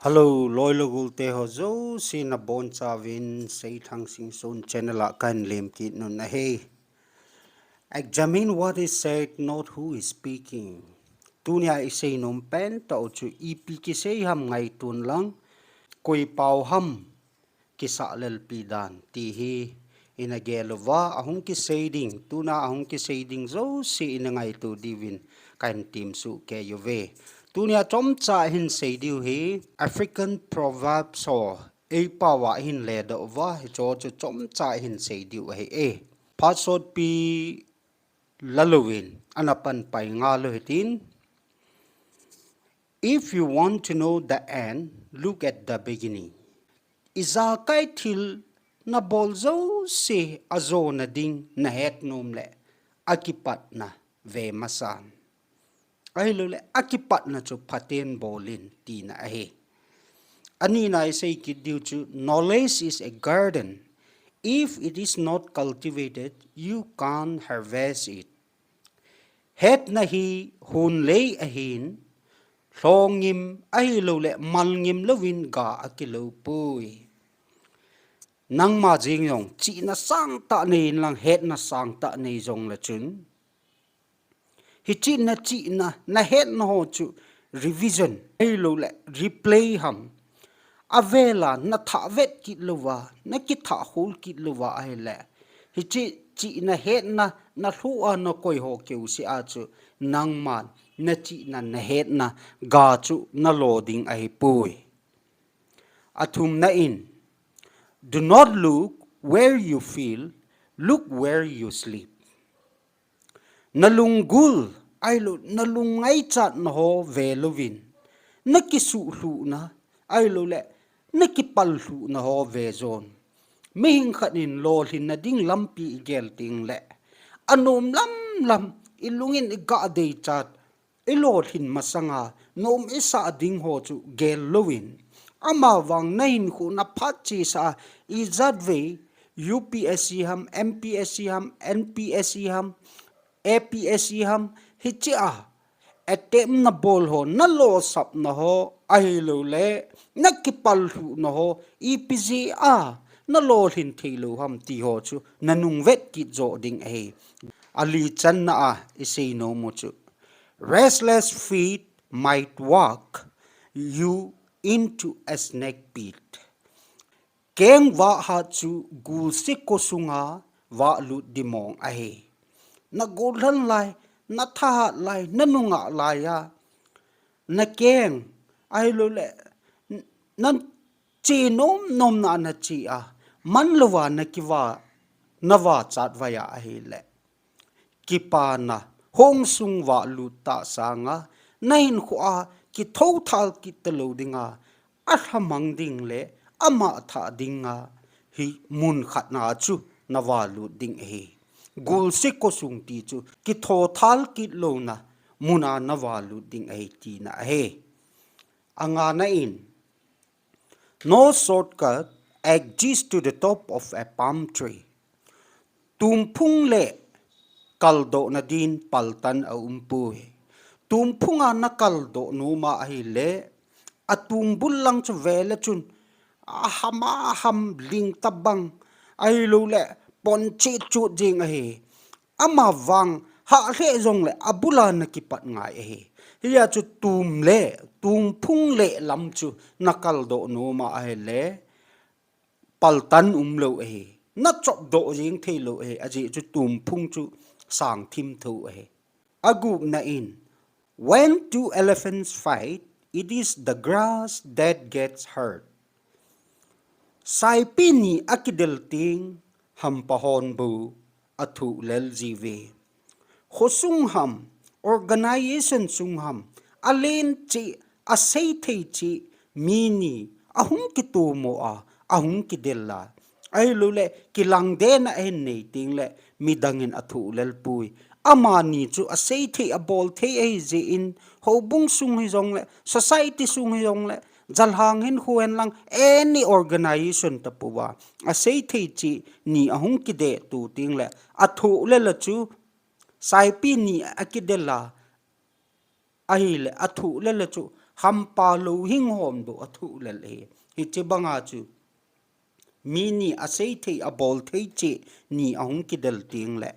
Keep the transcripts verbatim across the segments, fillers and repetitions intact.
Hello, loi le gol te ho jouse nabonchauvin Seithang Singson channel a kahin lemkit un ahi. Examine what is said, not who is speaking. Tunia isei nom pentah u chu ipi kisei ham ngaito un lang, koi pao ham kisahlelpi dan ti hi ina gel uva, ahung kisei ding, tuna ahung kisei ding jouse ina ngaito diuvin kahin temsuh kei uve. Tunia chomcha hin sei diu hi African proverbs ho eipao a hin ledoh uva, hicheho chu chomcha hin sei diu ahi e. Phat sotpi lalouvin ana panpai ngal u hitin, if you want to know the end, look at the beginning. Ijakai thil nabol jouse ajona ding nahet nom le akipatna ve masan. Ahilouleh akipatna chu phaten bol in tina ahi. Anina isei kit diu chu, knowledge is a garden. If it is not cultivated, you can't harvest it. Hetna hi hunlei ahin, lhongim ahilouleh malngim louvin ga akilou poi. Nangma jeng jong chihna sangtah nei inlang hetna sangtah nei jongle chun, hiche nachihna, nahetna ho chu revision ahilouleh replay ham, avela nathah vet kit louva, nakithah hol kit louva ahile, hiche chihna hetna nalhuh a nakoi ho keuseh a chu nangman nachihna nahetna ga chu nalo ding ahipoi. Athumna in, do not look where you feel, look where you sleep. Nalunggul, ahilou, nalung ngaichatna ho velouvin, nakisuhlhuhna, ahilouleh nakipallhuhna ho vejon. Mihing khat in lolhinna ding lampi igel tengle, anom lamlam, ilungin igah deichat, ilolhin masanga nom isah ding ho chu gel louvin, amavang nahinkho naphat chesa, ijatvei U P S C ham, M P S C ham, N P S C ham, A P S C ham, hichea attempt nabol ho, nalosapna ho, ahilouleh nakipallhuhna ho, ipi jeh a nalolhin theilou ham ti ho chu nanung vet kit joh ding ahi. Ali channa a isei nom u chu, restless feet might walk you into a snake pit. Keng vah hat chu gulse ko sunga vahlut dimong ahi. Nagolhan lai, nathahat lai, nanungah laiya, nakeng, ahilouleh nache nomnomna a nache a, manlouva nakiva, navah chatvai a ahile, kipana hongsung vahlut tah sanga, nahinkhoa kithothal kit talou dinga, alhamang ding le amahthah dinga, hi mun khatna chu navahlut ding ahi. Gulse ko sung ti chu kithothal kit louna muna navahlut ding ahi tina ahi. Angana in, no shortcut exists to the top of a palm tree. Tumphung le kaldohna din paltan aumpoi. Tumphunga nakaldoh noma ahile, atumbul lang chu vele chun, ahama ham ling tabang, ahilouleh ponche chut jing ahi. Amavang hahlheh jongle abula nakipat ngai ahi. Hia chu tum le, tumphung le lam chu nakaldoh noma ahile, paltan umlou ahi. Nachopdoh jeng theilou ahi. Ajeh chu tumphung chu sangthim thou ahi. Agupna in, when two elephants fight, it is the grass that gets hurt. Saipi ni akidel teng hampa hon bou athuhlel jiuve. Khosung ham, organization sung ham, alen cheh, aseithei cheh, mi ni ahung kitomo a, ahung kidel a, ahilouleh kilangdetna ahin nei tengle midang in athuhlel poi. Amani chu aseithei abol thei ahijeh in, houbung sung hijongle, society sung hijongle, jalhang hinkho henlang, any organization tapouva, aseithei cheh ni ahung kideh to tengle, athuhlel a chu, saipi ni akidel a, ahile athuhlel a chu hampa lou hing hom doh a thuh lel ahi. Hiche banga chu mi ni a sei thei a bol thei cheh ni a hung kidel ting le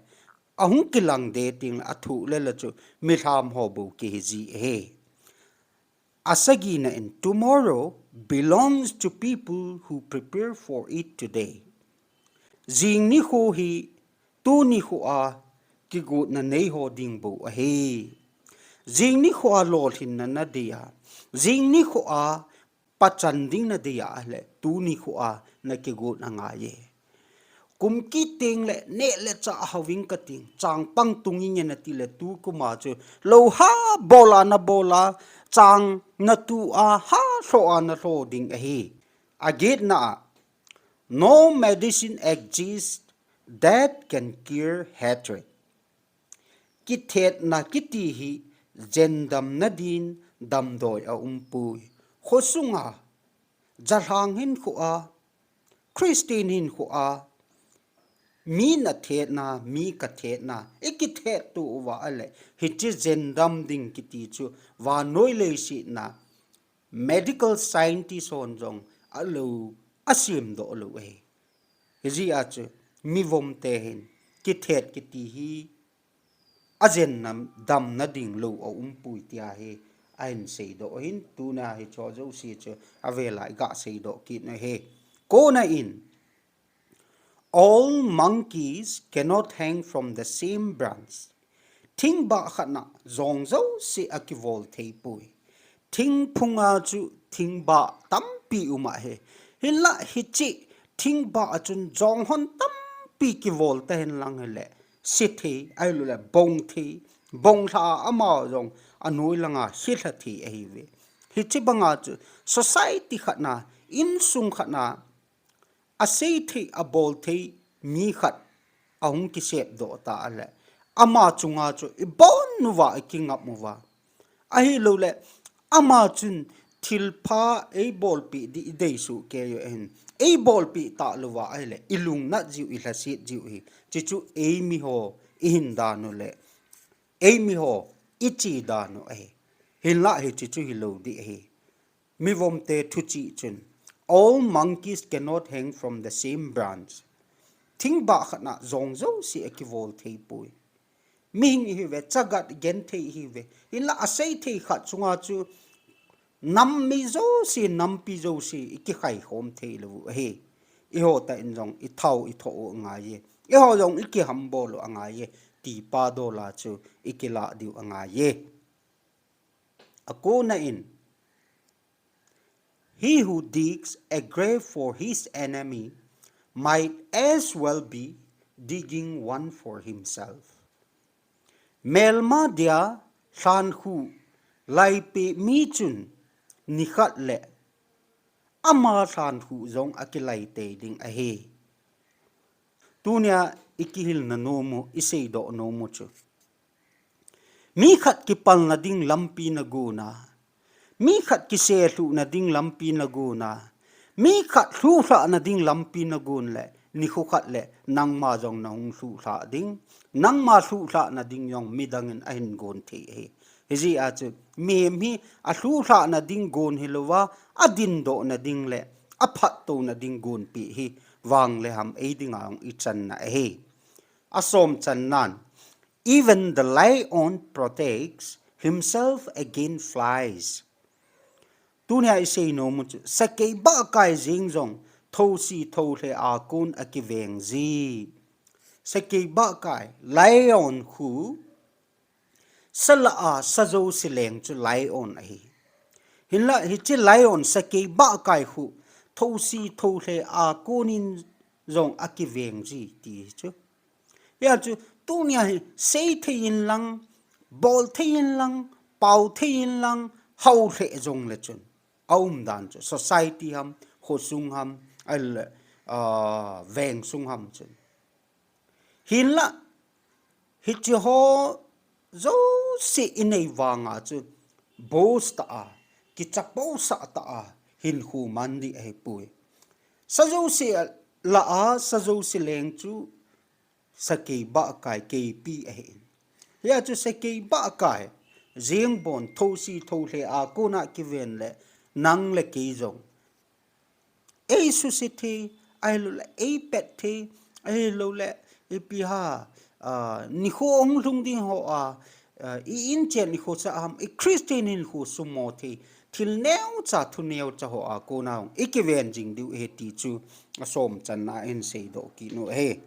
a hung kilang de ting le a thuh lel a chu mi lham ho bou kihi ji ahi. A sagina in, tomorrow belongs to people who prepare for it today. Jing nikho hi tuni kho a kigotna nei ho ding bou ahi. Jing nikho a lolhinna na dei a, jing nikho a pachan ding na dei a le tuni kho a na kigot angai e. Kum kit teng le neh le chah a hau ving ka ting, chang pang tung inge na ti le tu kum a chu lou ha bol a na bol a, chang na tu a ha lho a na lho ding ahi. A getna a, no medicine exists that can cure hatred. Kithetna kiti hi jen damna din damdoi a um pui. Kho sunga, jalhang hinkho a, Christian hinkho a, mi na thetna, mi ka thetna, i kithet tu uva a le, hiche jen dam ding kiti chu, vannoi leiset na, medical scientist hon jong a lou, a semdoh lou ahi. Hijeh a chu, mi vom te hin, kithet kiti hi, a jen nam, damna ding lou a um pui tia hi, a hin seidoh hin, tuna hi cho jouse chu, a vela i ga seidoh kit na hi. Kona in, all monkeys cannot hang from the same branch. Thingbah khat na jong jouse a kivol thei pui. Thingphunga chu thingbah tampi um ahi. Hinlah hiche thingbah a chun jong hon tampi kivol ta hen lang hile, se thei, ahilou le bong thei, bong lha a ama jong anoi langa se lha thei ahi ve. Hiche banga chu society khat na, insung khat na, a sei thei, a bol thei mi khat a hung kisep doh ta a le, ama chunga chu i bon uva, i kingap uva. Ahilou le, ama chun thilpha ei bolpi di i dei suh kei u ahin, ei bolpi ta louva ahile, i lungnat jiu, i lhaset jiu hi, chuchu ei mi ho i hin dan u le, ei mi ho i chi dan u ahi. Hinlah hiche chu hilou di ahi. Mi vom te thuchih chun, all monkeys cannot hang from the same branch. Thingbah khat na jong jouse a kivol thei pui. Mihing ihi ve, chagat gen thei ihi ve. Hinlah a sei thei khat chunga chu nam mi jouse, nampi jouse i kikhai khom thei lou u ahi. I ho tah in jong i thao i tho u angai e. I ho jong i kihambol u angai e. Tipa dola chu i kilah diu angai e. A kona in, he who digs a grave for his enemy might as well be digging one for himself. Melma dia lhankhuh laipeh mi chun nikhat le ama lhankhuh jong a kilai tei ding ahi. Tunia i kihilna nom u, i seidoh nom u chu, mi khat kipalna ding lampi na gon a, mi khat kiselhuhna ding lampi na gon a, mi khat lhuhlhahna ding lampi na gon le, nikho khat le nangma jong na hung lhuhlhah ding, nangma lhuhlhahna ding jong midang in ahin gon thei ahi. Hijeh a chu mihem hi a lhuhlhahna ding gon hilouva, a dindohna ding le a phattouna ding gonpeh hi vang le ham ei dinga hung i channa ahi. A som channan, even the lion protects himself against flies. Tunia i seinom u chu, sakei bahkai jeng jong thousi thoulhe a kon a kiveng ji. Sakei bahkai, lion khu, salah a sa jouse leng chu lion ahi. Hinlah hiche lion sakei bahkai khu thousi thoulhe a konin jong a kiveng ji ti chu. Hia chu tunia hi sei thei in lang, bol thei in lang, pao thei in lang, hao lheh jong le chun, a umdan chu society ham, khosung ham, ahile, ah, veng sung ham chun. Hinlah, hiche ho jouse i nei vanga chu boast tah a, kichapousah tah a hinkho man ding ahipoi. Sa jouse lah a, sa jouse leng chu sakei bahkai keipi ahi. Hia chu sakei bahkai, Jingbon thosi thohle a kona kiven le nang le kei jong ei susit thei, ahilouleh ei pet thei, ahilouleh ipi ham, nikho hung lhung ding hoa, i inchen nikho cha ham, i Christian hinkho sumo thei, thil neocha thu neocha hoa kona hung i kiven jing diu ahi ti chu asom channa in seidoh kit u ahi.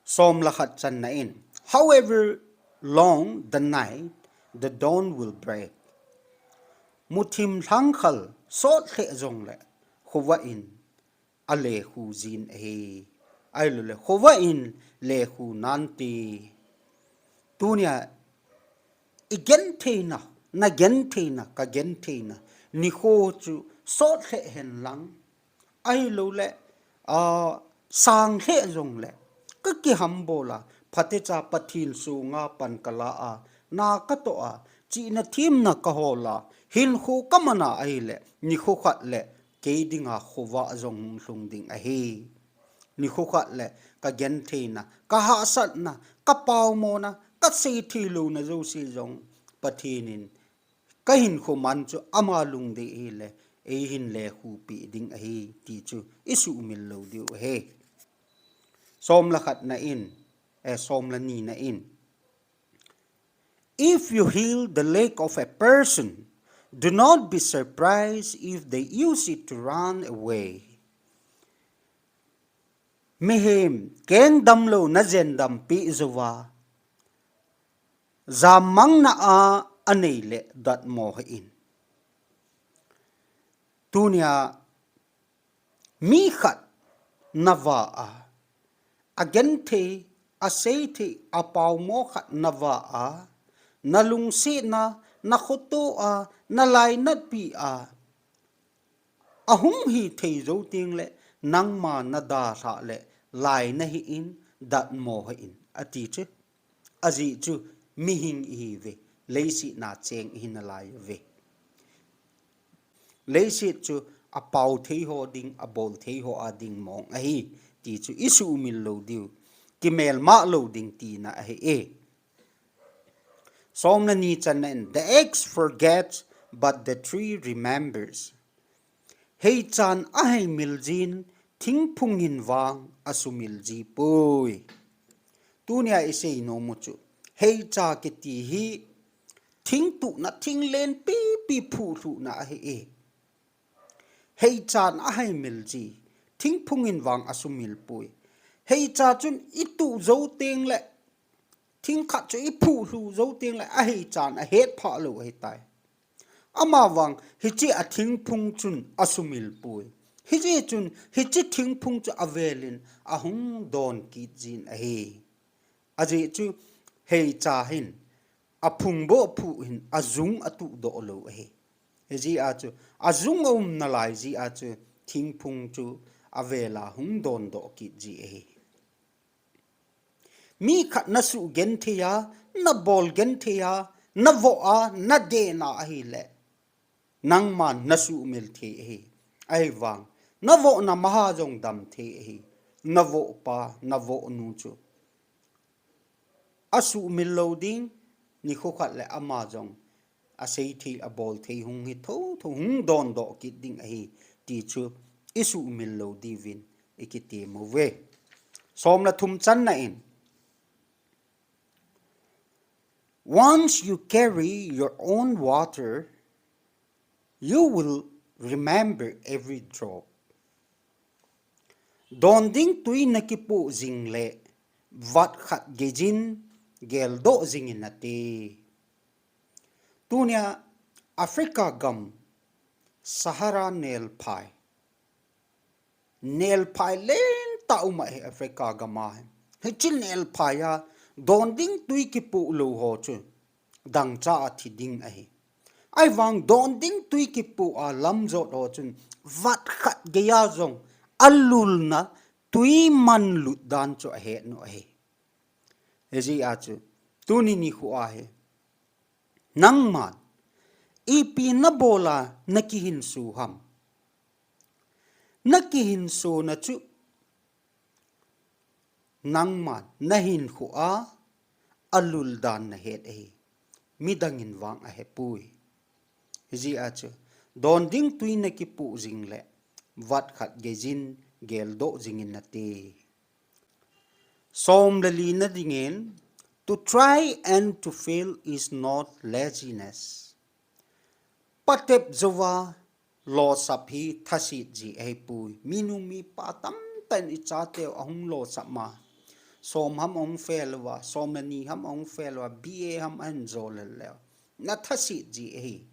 Som le khat channa in, however long the night, the dawn will break. Muthim lhangkhal sot lheh jongle khovah in alekhu jin ahi. Ahilouleh khovah in lekhu nante. Tunia i gentheina, na gentheina, ka gentheina, nikho chu sot lheh hen lang, ahilouleh sang lheh jongle ka kihambol a, phatecha Pathen sunga pan kala a, na katoh a, chihna themna kahol a, hinkho kaman a ahile nikho khat le kei dinga khovah jong hung lhung ding ahi. Nikho khat le ka gentheina, ka hahsatna, ka paomona, ka seithei louna jouse jong Pathen in ka hinkho man chu ama lungdei ahile eihin lekhupi ding ahi ti chu i suhmil lou diu ahi. Som le khatna in, eh, som le nina in, if you heal the leg of a person, do not be surprised if they use it to run away. Mihem keng damlou na jendam peh jouva, jammangna a anei le datmo hih in. Tunia mi khat na vah a, agenthei, aseithei, apaomo khat na vah a, na lungsetna, na khoto a, na lainatpi a ahung hithei jou tengle nangma na dalhah le lai nahih in, datmo hih in ati chu. Ajeh chu mihing ihiuve, leiset a cheng ihi nalaiuve. Leiset chu apao theiho ding, abol theiho a ding mong ahi ti chu i suhmil lou diu, kimelmah lou ding tina ahi e. Som le ni channa in, the axe forgets, but the tree remembers. Heichan aheimil jin, thingphung hin vang asumil jipoi. Tunia i seinom u chu, heicha kiti hi thingtuhna, thinglen pipi phuhlhuhna ahi e. Heichan aheimil ji, thingphung in vang asumil poi. Heicha chun i tuh jou tengle, thingkhat chu i phuhlhu jou tengle, aheichan ahetphah lou ahitai. Amavang hiche a thingphung chun asumil poi. Hijeh chun hiche thingphung chu avelin ahung don kit jin ahi. Ajeh chu heicha hin aphung boh phuh hin ajung atuhdoh lou ahi. Hijeh a chu ajung aum nalai jeh a chu thingphung chu avela hung dondoh kit ji ahi. Mi khat na suhgenthei a, na bolgenthei a, na voh a, na den a ahile, nangman na suhmil thei ahi. Ahivang na vohna maha jong dam thei ahi. Na vohpa, na vohnu chu asuhmil lou ding, nikho khat le ama jong aseithei, abolthei hung hi thotho, hung dondoh kit ding ahi ti chu i suhmil lou diuvin i kitem uve. Som le thum channa in, once you carry your own water, you will remember every drop. Don ding twi na kipoh jing le, vat khat geijin geldoh jing in nate. Tunia Africa gam Sahara nelphai, nelphai lentah um ahi Africa gam a hi. Hiche nelphai a don ding twi kipoh lou ho chu dangcha a thi ding ahi. Ahivang don ding twi kipoh a lamjot ho chun vat khat geiya jong alulna twi manlut dan chu ahet u ahi. Hijeh a chu tuni nikho a hi nangman ipi nabol a nakihinso ham? Nakihinsona chu nangman nahinkho a alul dan nahet ahi. midangin vang ahepui. Hijeh a chu, don ding tui nakipoh jing le, vat khat geijin geldoh jingin nate. Som le lina dingin, to try and to fail is not laziness. Patep jouva losap hi thaset ji ahipui. Minu mipa tamtah in ichateu ahung losap ma. Som ham ahung fail uva, som le ni ham ahung fail uva, B A ham ahin jol lel leu. Nathaset ji ahi.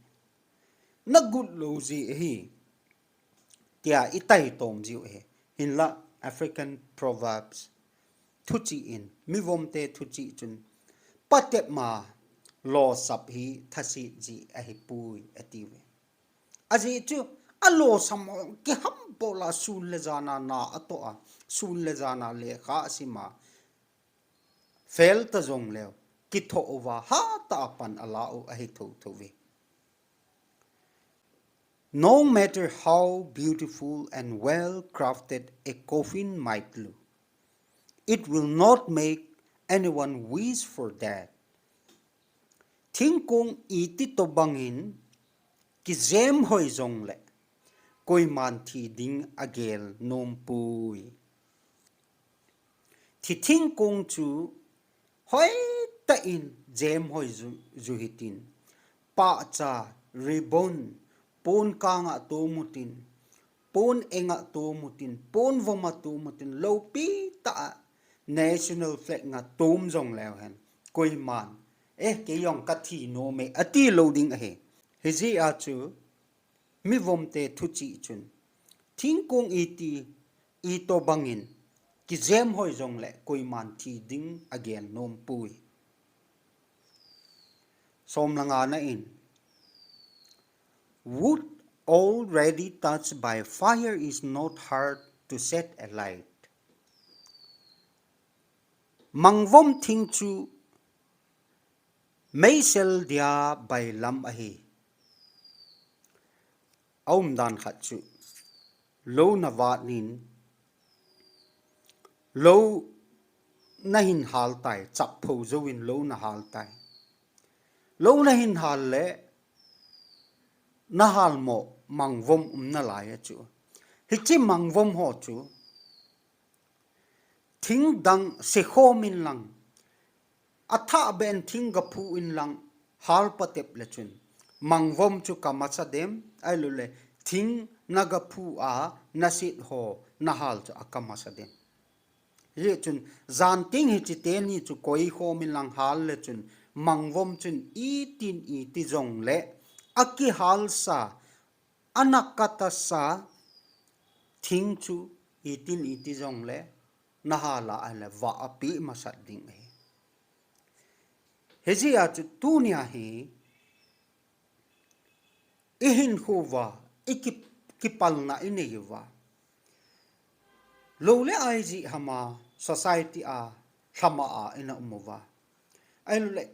Nagot lou ji ahi. Tia itaitom jiu ahi. Hinla African proverbs thuchih in, mivomte thuchih chun, patep ma losap hi thaset ji ahipui, atiuve. Ajeh chu, alosam ho kiham pola sun le jana na atoh a, sun le jana lekha asima, fail ta jong leu, kitho uva, hatah a pan ala u ahi thotho ve. No matter how beautiful and well crafted a coffin might look, it will not make anyone wish for death. Thingkong iti tobangin kijem hoi jongle, koiman thi ding agel nompui. Thi thingkong chu hoitah in jem hoi ju, ju hitin. Pahcha, ribbon, pon kanga tom utin, pon enga tom utin, pon voma tom utin, lopi tah a national flag nga tom jong leu hen, koiman, eh, kei jong kathi nome, ati lou ding ahi. Hijeh a chu, mivomte thuchih chun, thingkong iti, itobangin, kijem hoi jongle, koiman thi ding agel nompui. Som le ngana in, wood already touched by fire is not hard to set alight. Mangvom thing chu meisel dia bailam ahi. Aumdan khat chu, lou navat in, lou nahin hal tai, chap pho jouvin lou nahal tai. Lou nahin hal le, nahal mo mangvom um nalai a chu. Hiche mangvom ho chu, thing dang sekhom in lang, athah beh in thing gaphu in lang, hal patep le chun, mangvom chu kamasa dem, ahilouleh, thing nagaphu a, naset ho, nahal chu akamasa dem. Hijeh chun, jan ting hiche teni chu koikhom in lang hal le chun, mangvom chun itin iti jongle, akihalsa, anakatasa thing chu itin iti jongle, nahal a ahile vah apeh masat ding ahi. Hijeh a chu tunia hi, ihinkho uva, iki, kipalna inei uva, lou le ai jeh hama society a, lhama a ina um uva, ahilouleh,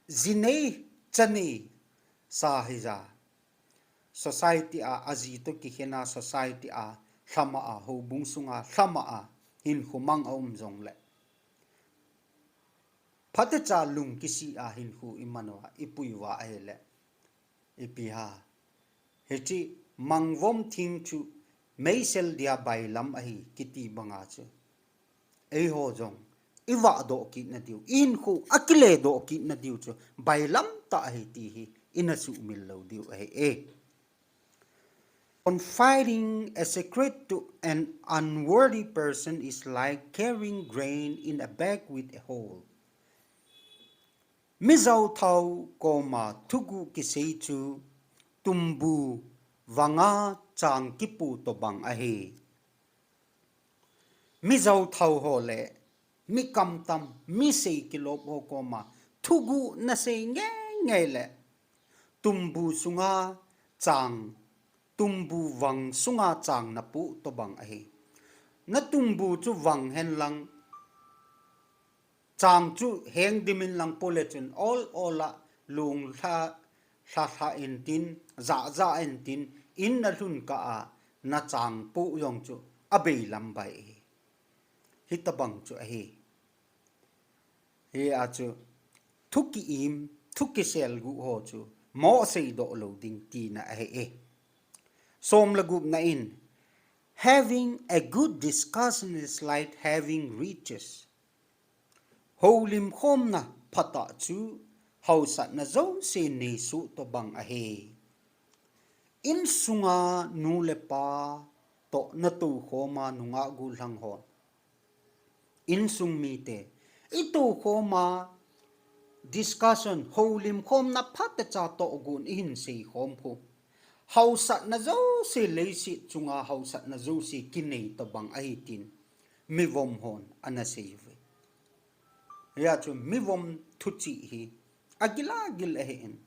ji nei, cha nei sa hija, society a, aji toh kikhen a, society a, lhama a, houbung sunga, lhama a, hinkho mang aum jongle, phatecha lung kisih a hinkho iman uva, ipui uva ahile, ipi ham, hiche mangvom thing chu meisel dia bailam ahi kiti banga chu, eiho jong ivahdoh kitna diu, ihinkho akiledoh kitna diu chu bailam tah ahi ti hi ina sumil lou diu ahi e. Confiding a secret to an unworthy person is like carrying grain in a bag with a hole. Mi jaothau koma thuguh kisei chu tumbu vanga chang kipu tobang ahi. Mi jaothau ho le mi kamtam, mi sei kilop ho koma thuguh nasei ngeingei le, tumbu sunga chang, tumbu vang sunga chang napu tobang ahi. Natumbu chu vang henlang, chang chu hengdim in lang pole chun ol ol a lunglha, lha lha intin, ja ja intin, in nalhun kah a nachang pu jong chu abeilam bai ahi. Hitobang chu ahi. Hia chu thu ki-im, thu kiselguh ho chu mo seidoh lou ding tina ahi e. Som le gupna in, having a good discussion is like having riches. Houlimkhomna phatah chu hausatna jouse neisuh tobang ahi. Insunga nu le pa toh natoukhoma nungah gollhang hon, insung mite itoukhoma discussion, houlimkhomna phatecha tohgon ihin seikhom khu, hausatna jouse, leiset chunga hausatna jouse kinei tobang ahi tin mivom hon ana seiuve. Hijeh chun mivom thuchih hi agil agil ahin,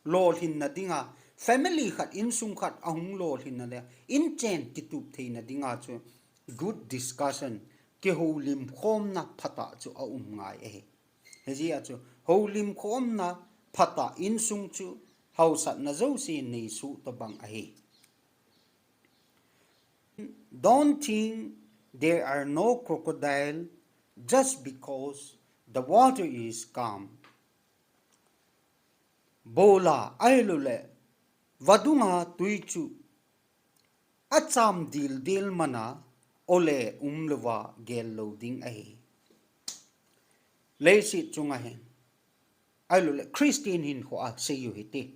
lolhinna dinga, family khat, insung khat ahung lolhinna le inchen kitup theina dinga chu good discussion, kihoulimkhomna phatah chu aum ngai ahi. Hijeh a chu houlimkhomna phatah insung chu hausatna jouse neisuh tobang ahi. Don't think there are no crocodile just because the water is calm. Bola ahilouleh vadunga tui chu acham dildil mana ole umlouva gel lou ding ahi. Leiset chunga hin ahilouleh Christian hinkhoa seiu hite.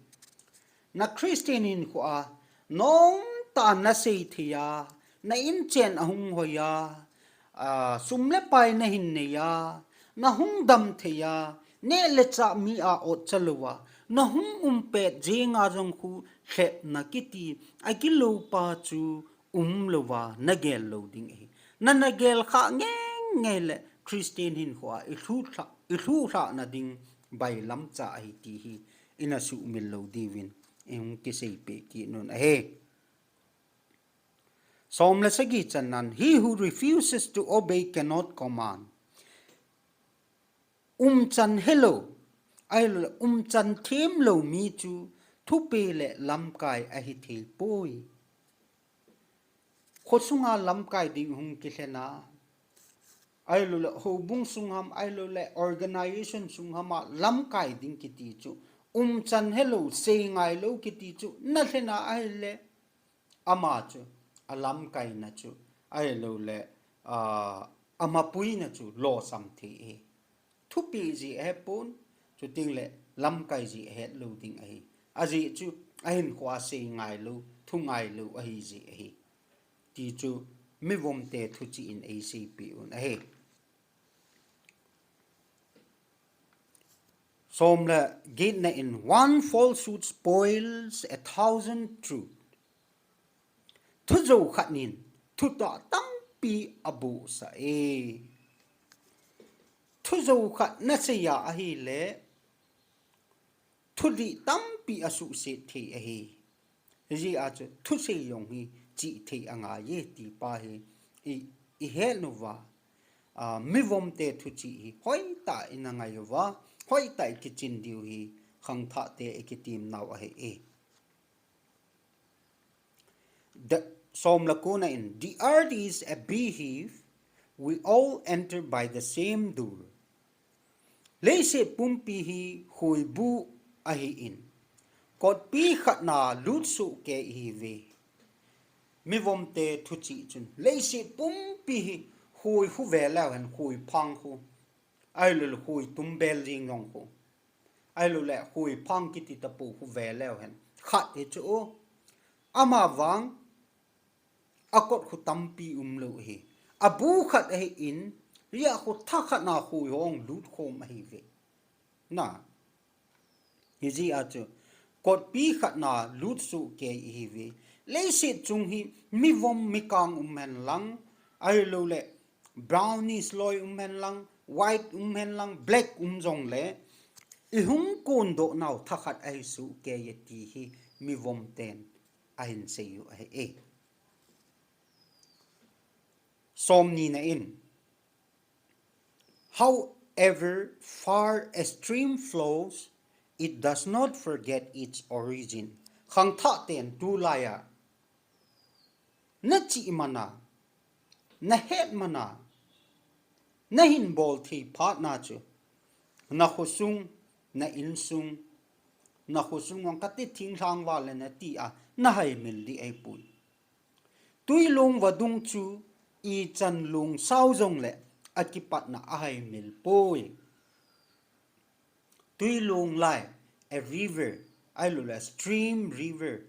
Na Christian hinkhoa nomtah a nasei thei a, na inchen ahung hoi a, sum le pai nahin nei a, nahung dam thei a, neh le chah mi a otcha louva nahung um pet jenga jong khu lhepna kiti agilou pa chu umlouva nagel lou ding ahi. Na nagel khah ngei ngei le Christian hinkhoa ilhuh lhah, ilhuh lhahna ding bailamcha ahi ti hi ina suhmil lou diuvin ihung kiseipeh kit un ahi. Som le sagi channan, he who refuses to obey cannot command. Umchan helou, ahilouleh umchan themlou mi chu thupeh le lamkai ahi theipoi. Khosunga lamkai ding hung kilhena, ahilouleh houbung sung ham, ahilouleh organization sung hama lamkai ding kiti chu, umchan helou, seingailou kiti chu nalhena ahile, ama chu alamkaina chu ahilouleh amapuina chu losam thei e. Thupeh jeh ahepon, chutengle lamkai jeh ahetlou ding ahi. Ajeh chu ahinkhoa seingailou, thungailou ahijeh ahi, ti chu mivomte thuchih in eiseipeh un ahi. Som le getna in, one falsehood spoils a thousand truth. Thujou khat in thutah tampi abohsah e. Thujou khat nasei a ahile thudih tampi asuhset thei ahi. Hijeh a chu thusei jong hi chihthei angaiye ti pa hi ihet uva, mivomte thuchih hi hoitah in angai uva, hoitah in kichin diu hi khangthahte ikitemnau ahi e. Som le kona in, the earth is a beehive, we all enter by the same door. Leiset pumpi hi khuibu ahin, kotpi khatna lutsoh kei ihiuve. Mivomte thuchih chun leiset pumpi hi khui khu veleu hen, khuiphang khu, ahilouleh khui tumbel jing jong khu, ahilouleh khuiphang kiti tapou khu veleu hen, khat hichu, amavang akot khu tampi umlou ahi. Abu khat ahin, hia khu thakhatna khui hung lutkhom ahiuve. Hijeh a chu kotpi khatna lutsoh kei ihiuve. Leiset chung hi mivom mikang um henlang, ahilouleh brownish loi um henlang, white um henlang, black um jongle, ihung kondohnau thakhat ahi sohkei e ti hi mivomten ahin seiu ahi e. Somnina in, however far a stream flows, it does not forget its origin. Khangthahten tulaiya nachih mana, nahet mana, nahin bol thei phatna chu, nakhosung, na insung, na khosung jong kati thinglhang val le nati a, na haimil ding ahipoi. Tuilung vadung chu ichan lungsao jongle akipatna ahaimil poi. Tuilung lai, a river, ahilouleh stream, river,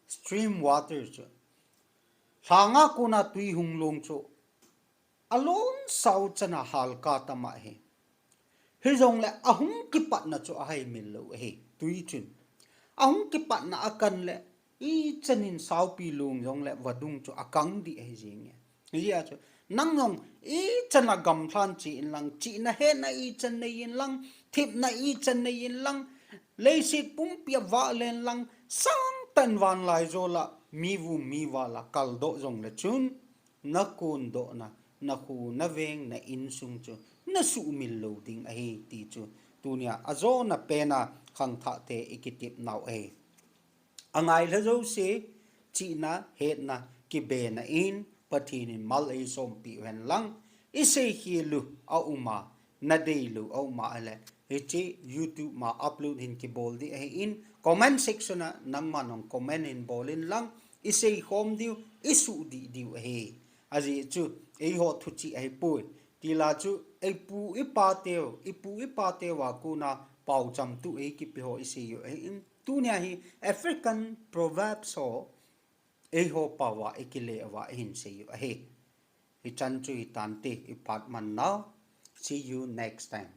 stream water chu. Lhanga kona tui hung lung chu alungsao chana halkah tama ahi. Hijongle ahung kipatna chu ahaimil lou ahi, tui chun. Ahung kipatna akan le, ichanin saopi lung jongle vadung chu akang ding ahi jenge. Hijeh a chu, nang jong ichana gamlhan che inlang, chihna hetna ichan nei inlang, thepna ichan nei inlang, leiset pumpia vah le inlang, sangtah in vanlai jola, mi vum mi vala kaldoh jongle chun, na kondohna, na kho, na veng, na insung chu na suhmil lou ding ahi ti chu tunia ajona pena khangthahte ikitepnau ahi. Angailha jouse, chihna, hetna, kibena in, Pathen in mal eisompeh uhen lang, iseikhel u auma, nadeilou auma ahile, hiche YouTube ma upload hin kibol ding ahin, comment section a nangman jong comment hin bol inlang, iseikhom diu, isuhdih diu ahi. Ajeh chu, eiho thuchih ahipoi. Tila chu, eipu ipa teu, ipu ipa teu a kona paocham tu eikipe ho isei u ahin, tunia hi African proverbs ho eiho pao a ikile uva ihin sei u ahi. Hichan chu hitante, iphat man nau. See you next time.